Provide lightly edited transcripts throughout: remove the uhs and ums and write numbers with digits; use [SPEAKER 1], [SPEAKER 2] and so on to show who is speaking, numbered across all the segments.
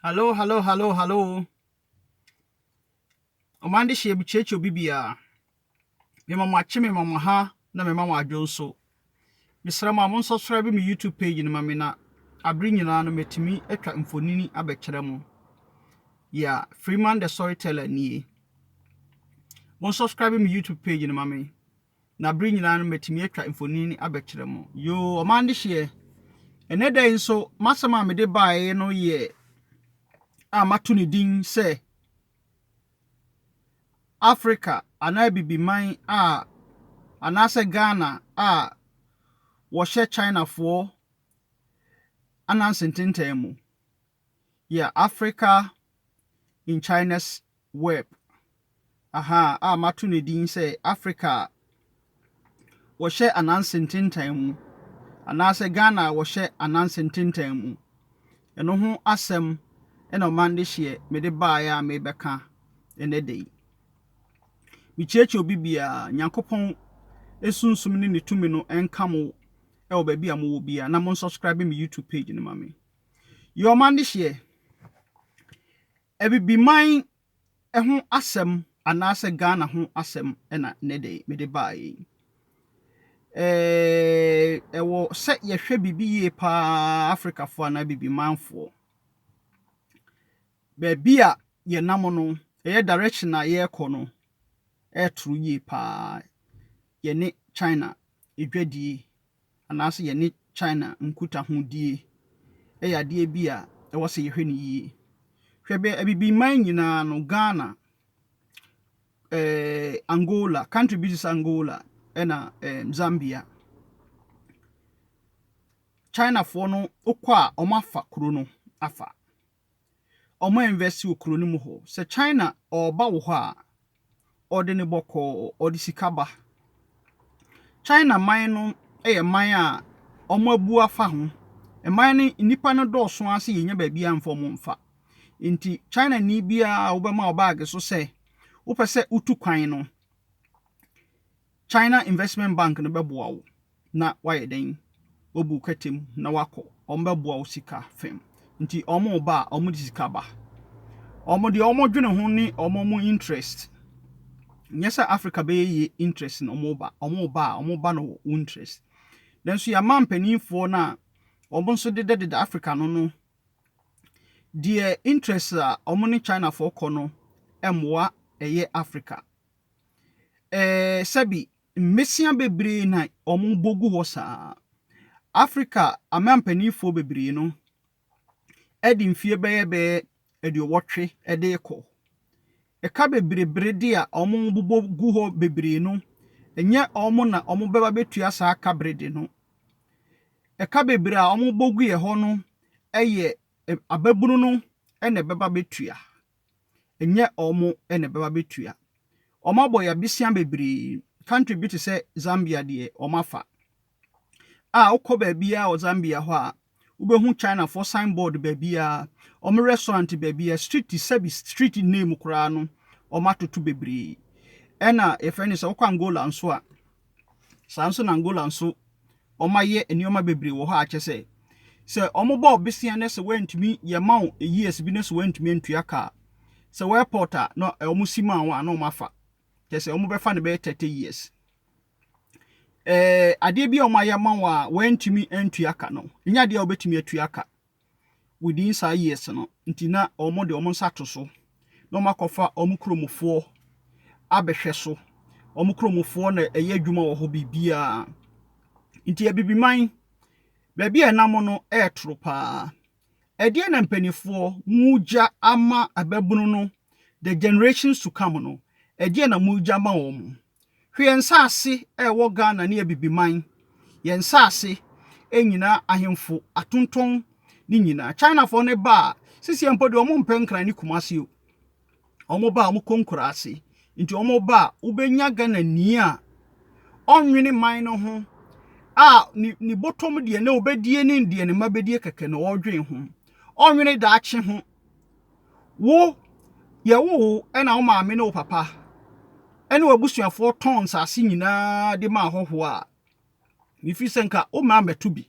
[SPEAKER 1] Hallo, hallo, hallo, hallo. Ɔman de hyɛ mekyerɛkyerɛ obi biara. Mema mo akye, mema mo ha, na mema mo adwo nso. Mesrɛ mo a monsubscribe me YouTube page no ma me na abere nyinaa no matumi atwa mfonini abɛkyerɛ mo. Yeah, Freeman the Storyteller nie. Monsubscribe me YouTube page no ma me. Na bere nyinaa no matumi atwa mfonini abɛkyerɛ mo. Yoo, ɔman de hyeɛ. Ɛnɛ da yi nso, m'asɛm a mede baeɛ no yɛ a mato ne din sɛ Africa anaa Bibiman a anaasɛ Ghana a wɔhyɛ Chinafoɔ ananse ntentan mu. Yeah, Africa in China's web. Aha, a mato ne din sɛ Africa a wɔhyɛ ananse ntentan mu anaasɛ Ghana a wɔhyɛ ananse ntentan mu. Ɛno ho asɛm ɛna ɔman de hyeɛ mede baeɛ a mebɛka ɛnɛ da yi. Mekyiakyia obi biara, Nyankopɔn esunsum ne ne tumi no ɛnka mo ɛwɔ baabi a mowɔ biara na monsubscribe me YouTube page no ma me. Yɛ ɔman de hyeɛ, Abibiman ho asɛm anaasɛ Ghana ho asɛm ɛna nnɛ da yi mede baeɛ yi. Ɛwɔ sɛ yɛhwɛ biribi yie paa Africafoɔ anaa Abibimanfoɔ. Baabi a yɛnam no, ɛyɛ direction a yɛrekɔ no, ɛɛtoro yie paa. Yɛne China edwadie anaasɛ yɛne China nkutahodie ɛyɛ adeɛ bi a ɛwɔ sɛ yɛhwɛ no yie. Hwɛ bɛ Abibiman nyinaa no, Ghana, Angola, country bi te sɛ Angola ɛna Zambia. Chinafoɔ no wokɔ a wɔn afa kuro no afa. Wɔn invest wɔ kuro no mu hɔ. Sɛ China ɔreba wo hɔ a, ɔde ne bɔkɔɔ, ɔde sika ba. China man no yɛ man a wɔn abu afa ho. Man no nnipa no dɔɔso ara sɛ yɛnya baabi a mfa wɔn mfa. Nti China ni biara a wobɛma wo baage so sɛ wopɛ sɛ wotu kwan no, China Investment Bank no bɛboa wo na wayɛ dɛn wabu kɛtɛm na wakɔ. Wɔn bɛboa wo sika fam. Nti wɔn ba a wɔn de sika ba. Wɔn deɛ wɔn dwene ho ne wɔn mo interest. Nyɛ sɛ Africa bɛyɛ yie interest na wɔn ba. Wɔn ba a wɔn ba no wɔ interest. Nanso yɛama mpanimfoɔ no a wɔn nso dedadeda Africa no, deɛ interest a wɔn ne Chinafoɔ kɔ no mmoa ɛyɛ Africa. Sɛbi mmesia bebree na wɔn bɔ gu hɔ saa. Africa aman mpanimfoɔ bebree no ɛde mfie bɛyɛ 80 ɛde kɔ. Ɛka bebree de a wɔn bobɔ gu hɔ bebree no, ɛnyɛ wɔn na wɔn bɛba bɛtua saa kabrede no. Ɛka bebree a wɔn bɔ gu yɛ hɔ no ɛyɛ ababunu no ɛna ɛbɛba bɛtua. Ɛnyɛ wɔn ɛna ɛbɛba bɛtua. Wɔn abɔ yɛ abesia bebree. Country bi te sɛ Zambia deɛ wɔn afa. A wokɔ baabiara wɔ Zambia hɔ a, wobɛhu Chinafoɔ signboard baabiara, wɔn restaurant baabiara, street sɛbi street name koraa no, wɔn atoto bebree. Ɛna yɛfrɛ no sɛ wokɔ Angola nso a, saa nso na Angola nso wɔn ayɛ nneɛma bebree wɔ hɔ a kyerɛ sɛ wɔn bɔ ɔbesia na sɛ wɔntumi yɛma wo years bi na sɛ wɔntumi ntua kaa, sɛ wɔ airport a na wɔn si maa wɔn a na wɔn afa. Kyerɛ sɛ wɔn bɛfa no bɛyɛ 30 years. Adeɛ bi a wɔn ayɛ ama wo a wɔntumi ntua ka no, nyɛ adeɛ a wɔbɛtumi atua ka within saa years no. Nti na wɔn de wɔn nsa to so na wɔn akɔfa wɔn kuromfoɔ abɛhwɛ so. Wɔn kuromfoɔ na ɛyɛ adwuma wɔ hɔ biribiara. Nti Abibiman, baabi a ɛnam no ɛɛtoro paa. Ɛdeɛ na mpanimfoɔ mogya ama ababunu no, the generations to come no, ɛdeɛ na mogya ama wɔn? Hwɛ yɛn nsaase a ɛwɔ Ghana ne Abibiman. Yɛn nsaase nyinaa ahemfo atontɔn ne nyinaa. Chinafoɔ no ba a, sisi mpo deɛ wɔn mpɛ Nkran ne Kumasi o. Wɔn ba a wɔkɔ nkuraase. Nti wɔn ba a wobɛnya Ghana ni a ɔnwene man no ho a ne bɔtɔm deɛ na obɛdie ne deɛ ne mma bɛdie kɛkɛ na ɔredwene ho. Ɔnwene daakye ho. Wo yɛwo wo ɛna wo maame ne wo papa ɛne w'abusuafoɔ tɔn nsase nyinaa de ma ahɔhoɔ a, mefiri sɛ nka wo maa mmɛto bi.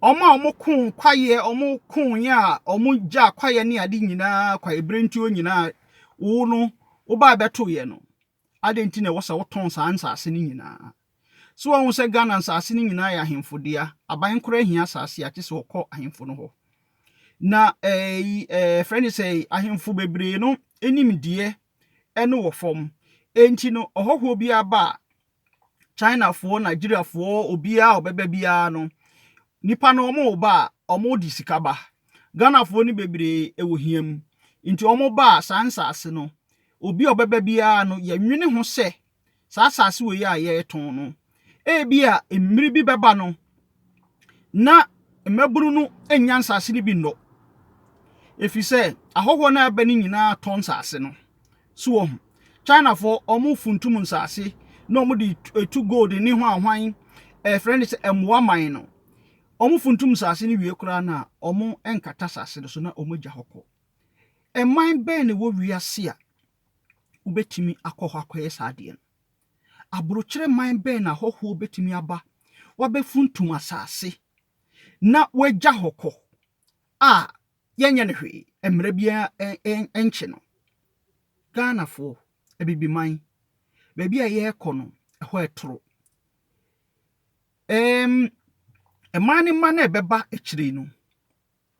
[SPEAKER 1] Wɔn a wɔkoo kwaeɛ, wɔkoeɛ a wɔgyaa kwaeɛ ne ade nyinaa, kwaebirentuo nyinaa, wo no, wobaa bɛtoeɛ no, adɛn nti na ɛwɔ sɛ wotɔn saa nsase no nyinaa? So wahu sɛ Ghana nsase no nyinaa yɛ ahemfo dea? Aban koraa hia asase a, kye sɛ wɔkɔ ahemfo no hɔ. Na ɛyi ɛɛ frɛ no sɛ ahemfo bebree no nimdeɛ ɛno wɔ fam. Enti no, ɔhɔhoɔ bi aba a, Chinafoɔ, Nigeriafoɔ, obiara a ɔbɛba biara no, nipa no wɔn ba a, wɔn de sika ba. Ghanafoɔ no bebree wɔ hia mu. Nti wɔn ba a, saa nsase no, obi a ɔbɛba biara no, yɛnwene ho sɛ saa asase wei a yɛretɔn no, ebi a mmere bi bɛba no, na mmabunu no nnya nsase no bi nnɔ. Ɛfiri sɛ ahɔhoɔ no a ɛba no nyinaa tɔ nsase no. So wɔ ho. Chinafoɔ, wɔn funtum nsase na wɔn de etu gold ne ho ahwan, ɛfrɛ no sɛ mmoa man no. Wɔn funtum nsase no wie koraa na wɔn nkata asase no so na wɔn agya hɔ kɔ. Ɛman bɛn na ɛwɔ wiase a wobɛtumi akɔ hɔ akɔyɛ saa adeɛ no? Aburokyerɛ man bɛn na ahɔhoɔ bɛtumi aba wabɛfuntum asase na wagya hɔ kɔ a yɛnyɛ no hwee, mmerɛ biara nkye no? Ghanafoɔ, Abibiman, baabi a yɛrekɔ no, ɛhɔ ɛtoro. Mmaa ne mma no a ɛbɛba akyire no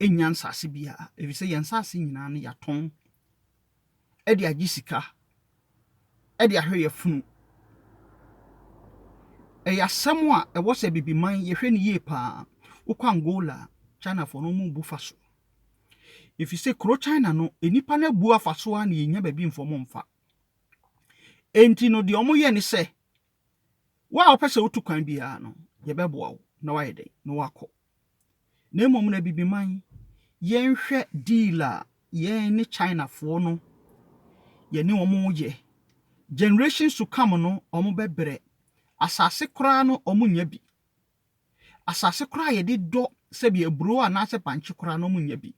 [SPEAKER 1] nnya nsase biara, ɛfiri sɛ yɛn nsase nyinaa no yɛatɔn de agye sika de ahwɛ yɛn funu. Ɛyɛ asɛm a ɛwɔ sɛ Abibiman yɛhwɛ no yie paa. Wokɔ Angola a, Chinafoɔ no wɔn bu fa so. Ɛfiri sɛ kuro China no, nnipa no abu afa so ara na yɛnya baabi mfa wɔn mfa. Enti no deɛ wɔyɛ ne sɛ, wo a wopɛ sɛ wotu kwan biara no, yɛbɛboa wo na woayɛ dɛn na woakɔ. Na mmom no Abibiman, yɛnhwɛ deal a yɛn ne Chinafoɔ no yɛne wɔn yɛ. Generations to come no, wɔn bɛbrɛ. Asase koraa no, wɔn nnya bi. Asase koraa a yɛde dɔ sɛbi aburo anaasɛ bankye koraa no, wɔn nnya bi.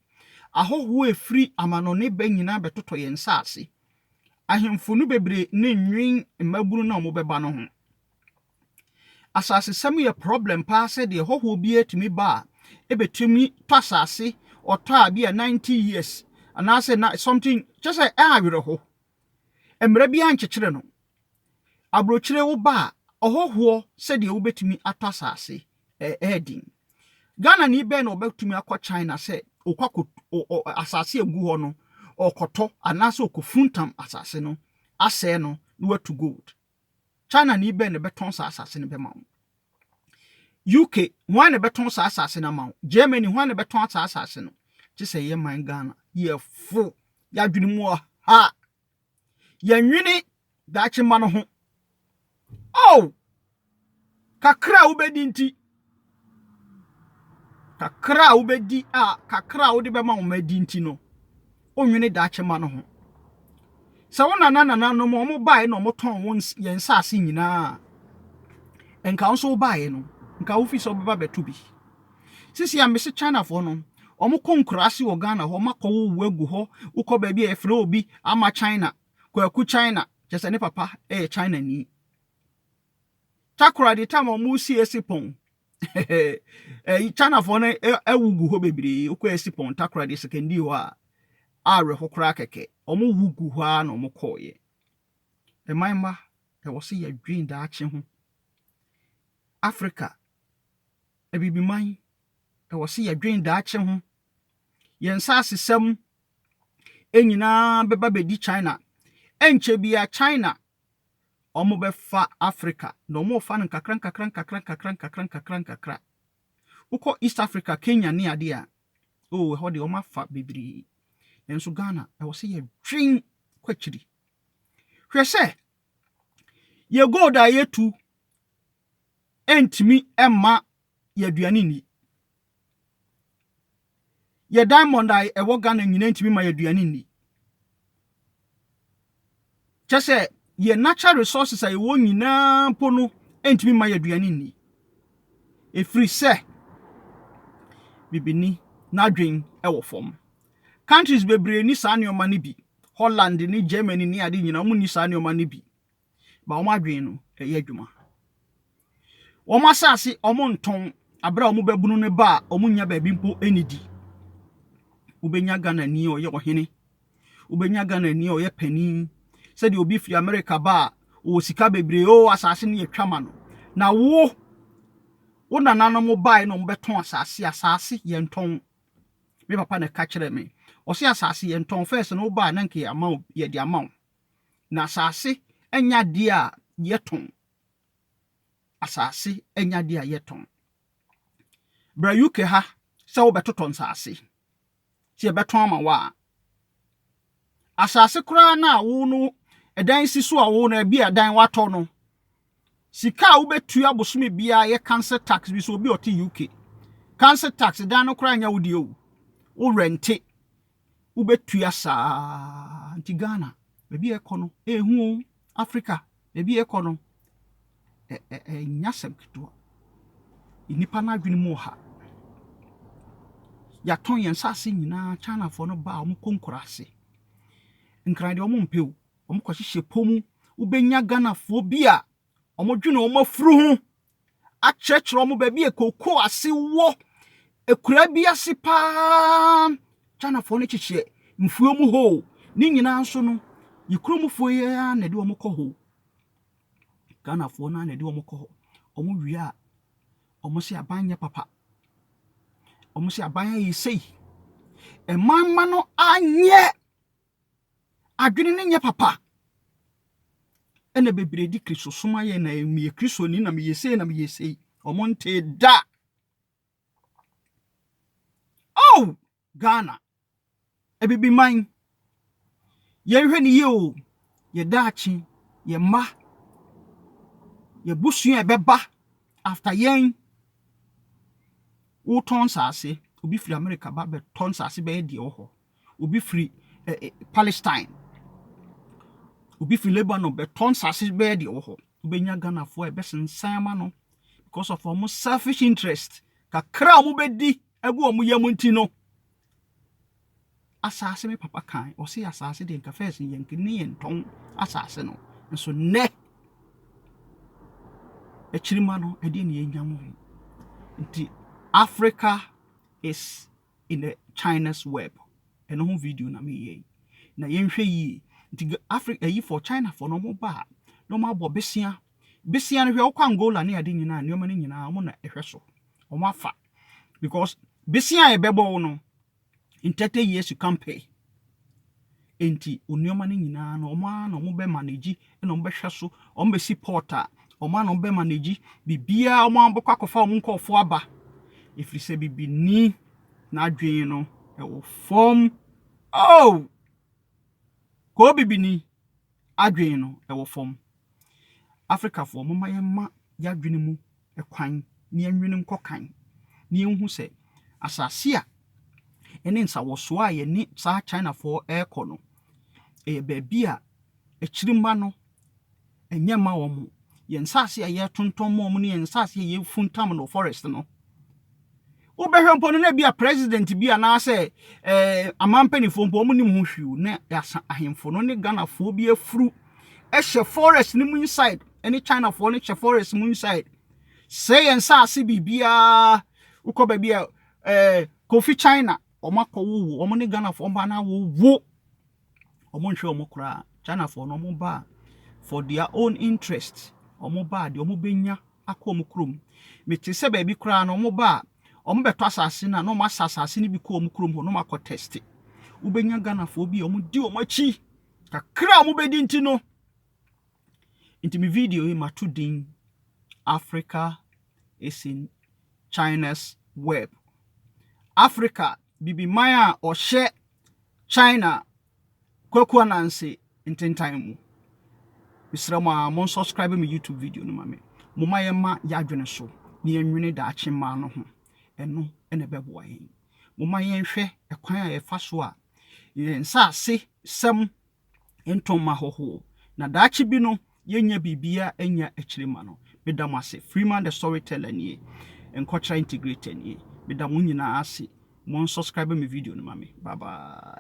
[SPEAKER 1] Ahɔhoɔ a ɛfiri amanɔne ba nyinaa bɛtotɔ yɛn nsase. Ahemfo no bebree ne nwen mmabunu no a wɔbɛba no ho. Asasesɛm yɛ problem paa sɛdeɛ hɔhoɔ biara tumi ba a, ɛbɛtumi tɔ asase, ɔtɔ a bi a 90 years anaasɛ na something, kyɛ sɛ ɛyɛ awerɛho. Mmerɛ biara nkyekyere no. Aburokyire wo ba a, ɔhɔhoɔ sɛdeɛ wobɛtumi atɔ asase, ɛyɛ den. Ghana ni bɛn na ɔbɛtumi akɔ China sɛ ɔkɔ akɔ asase egu hɔ no, ɔkɔtɔ anaasɛ ɔkɔfuntam asase no, asɛe no na watu gold? China ni bɛn na ɛbɛtɔn saa asase no bɛma wo? UK, hwan na ɛbɛtɔn saa asase no ama wo? Germany, hwan na ɛbɛtɔn saa asase no? Kye sɛ yɛ man Ghana, yɛfo, yɛadwene mu ɔha. Yɛnwene daakye mma no ho. Oh! Kakra a wobɛdi nti, kakra a wobɛdi a kakra a wode bɛma wo mma di nti no, wonwene daakye mma no ho. Sɛ wo nana nananom wɔn baeɛ na wɔtɔn wɔn yɛn nsase nyinaa, nka wo nso wo baeɛ no, nka wofi sɛ wobɛba bɛto bi. Sisi a mese Chinafoɔ no, wɔn kɔ nkuraase wɔ Ghana hɔ, wɔn akɔ wowo agu hɔ, wokɔ baabi a yɛfrɛ obi ama China, Kwaku China, kyerɛ sɛ ne papa yɛ China ni. Takoradi tam a wɔn si Essipon, ɛyi Chinafoɔ no ɛwu gu hɔ bebree, wokɔ Essipon, Takoradi, Sekondi hɔ a, awerɛho koraa kɛkɛ. Wɔn wu gu hɔ ara na wɔn kɔɔeɛ. Mman mma, ɛwɔ sɛ yɛdwen daakye ho. Africa, Abibiman, ɛwɔ sɛ yɛdwen daakye ho. Yɛn nsasesɛm nyinaa bɛba bɛdi China. Ɛnkyɛ bia China wɔn bɛfa Africa na wɔn refa no nkakra nkakra nkakra nkakra nkakra nkakra nkakra. Wokɔ East Africa, Kenya ne adeɛ a, oh, ɛhɔ deɛ wɔn afa bebree. Nanso Ghana, ɛwɔ sɛ yɛdwen kɔ akyiri. Hwɛ sɛ yɛ gold a yɛtu ntumi mma yɛ aduane nni. Yɛ diamond a ɛwɔ Ghana nyinaa ntumi ma yɛ aduane nni. Kyɛ sɛ yɛ natural resources a yɛwɔ nyinaa mpo no ntumi ma yɛ aduane nni. Ɛfiri sɛ bibini n'adwen wɔ fam. Countries bebree ni saa nneɛma no bi. Holland ne Germany ne ade nyinaa wɔn ni saa nneɛma no bi. Ba wɔn adwen no ɛyɛ adwuma. Wɔn asase wɔn ntɔn. Aberɛ a wɔn babunu no ba a, wɔn nnya baabi mpo nnidi. Wobɛnya Ghanani a ɔyɛ ɔhene. Wobɛnya Ghanani a ɔyɛ panin. Sɛdeɛ obi firi Amerika ba a, ɔwɔ sika bebree, oo asase no yɛtwa ma no. Na wo, wo nananom baeɛ na wɔbɛtɔn asase, asase yɛntɔn. Me papa na ɛka kyerɛɛ me. Ɔse asase yɛntɔn, first no woba a na nka yɛama wo, yɛde ama wo. Na asase nyɛ adeɛ a yɛtɔn. Asase nyɛ adeɛ a yɛtɔn. Bra UK ha sɛ wobɛtotɔ nsase, sɛ yɛbɛtɔn ama wo a, asase koraa no a wo no ɛdan si so a wo no ebi a dan watɔ no, sika a wobɛtua bosome biara yɛ council tax bi so obi ɔte UK. Council tax dan no koraa nyɛ wo deɛ o. Wo rente wobɛtua saa nti Ghana baabi a ɛkɔ no ɛhu o Africa baabi a ɛkɔ no ɛnyɛ asɛm ketewa nnipa no adwene mu ɔha yɛatɔn yɛn nsase nyinaa Chinafoɔ no ba a wɔkɔ nkuraase nkran deɛ wɔn mpɛ o wɔn kɔhyehyɛ pɔ mu wobɛnya Ghanafoɔ bi a wɔdwene wɔn afuru ho akyerɛkyerɛ wɔn baabi a kookoo ase wɔ akura bi ase paa Chinafoɔ no kyekyɛ mfuo mu hɔ ne nyinaa nso no yɛ kuromfoɔ yi ara na ɛde wɔn kɔ hɔ Ghanafoɔ no ara na ɛde wɔn kɔ hɔ wɔn wie a wɔn sɛ aban nyɛ papa wɔn sɛ aban ayɛ sei mmaa no anyɛ adwene no nyɛ papa ɛna bebree di kristosom ayɛ na meyɛ kristoni na meyɛ sei na meyɛ sei wɔn nte da oh Ghana abibiman yɛnhwɛ ne yie o yɛ daakye yɛ mma yɛ busua ɛbɛba after yɛn wotɔn nsase obi firi America ba bɛtɔ nsase bɛyɛ deɛ wɔ hɔ obi firi eh, Palestine obi firi Lebanon bɛtɔ nsase bɛyɛ deɛ wɔ hɔ wobɛnya Ghanafoɔ a ɛbɛsensan ama no because of wɔn selfish interest kakra a wɔbɛdi agu wɔn yam nti no asase me papa kan ɔse asase deɛ nka first yɛn ne yɛn tɔn asase no nso nnɛ akyirima no ɛdeɛ ne yɛnya mo ho nti Africa is in the China's web ɛno ho video na meyɛ yi na yɛnhwɛ yie nti Africa ayi for China for no ɔmo ba a na ɔmo abɔ besia besia no hwɛ wokɔ Angola ne ade nyinaa nneɛma no nyinaa ɔmo na ɛhwɛ so ɔmo afa because besia a ɛbɛbɔ wo no in 30 years you can pay nti nneɛma no nyinaa no ɔmo ara na ɔmo bɛ manage ɛna ɔmo bɛhwɛ so ɔmo bɛsi port a ɔmo ara na ɔmo bɛ manage biribiara ɔmo ara bɛkɔ akɔfa ɔmo nkɔɔfoɔ aba ɛfiri sɛ bibini n'adwene no ɛwɔ fam oh kɔɔ bibini adwene no ɛwɔ fam Africafoɔ momma yɛmma yɛadwene mu kwan na yɛnwene nkɔ kan na yɛnhu sɛ asase a ɛne nsawɔsoɔ a yɛne saa Chinafoɔ ɛrekɔ no ɛyɛ baabi a akyirima no ɛnyɛ ma wɔn yɛn nsase a yɛtontɔn ma wɔn ne yɛn nsase a yɛfuntam no forest no wobɛhwɛ mpo no na bi a president bi anaasɛ aman mpanimfoɔ mpo wɔn nim ho hwee na yɛasa ahemfo no ne Ghanafoɔ bi afuru ɛhyɛ forest no mu inside ɛne Chinafoɔ no hyɛ forest mu inside sɛ yɛn nsase biribiara wokɔ baabi a Kofi China wɔn akɔ wowo wɔn ne Ghanafoɔ ba na wowo wɔn nhwɛ wɔn koraa Chinafoɔ no wɔn ba for their own interest wɔn ba deɛ wɔn bɛnya akɔ wɔn kurom mete sɛ baabi koraa no wɔn ba a wɔn bɛtɔ asase no a na wɔn asa asase no bi kɔ wɔn kurom hɔ na wɔn akɔ test wobɛnya Ghanafoɔ bi a wɔn di wɔn akyi kakra a wɔn bɛdi nti no nti me video yi mato din Africa is in China's web Africa bibiman a ɔhyɛ China Kwaku Ananse ntentan mu mesrɛ mo a mon subscribe me YouTube video no ma me momma yɛma yɛadwene so na yɛnwene daakye mmaa no ho ɛno ɛna ɛbɛboa yɛn momma yɛnhwɛ ɛkwan a yɛfa so a yɛn nsase sɛm ntɔn ma hɔhoɔ na daakye bi no yɛnya biribia anya akyire ma no meda mo ase Freeman the storyteller nie nkɔkyerɛ integrator nie meda mo nyinaa ase mon subscribe me video no ma me bye bye.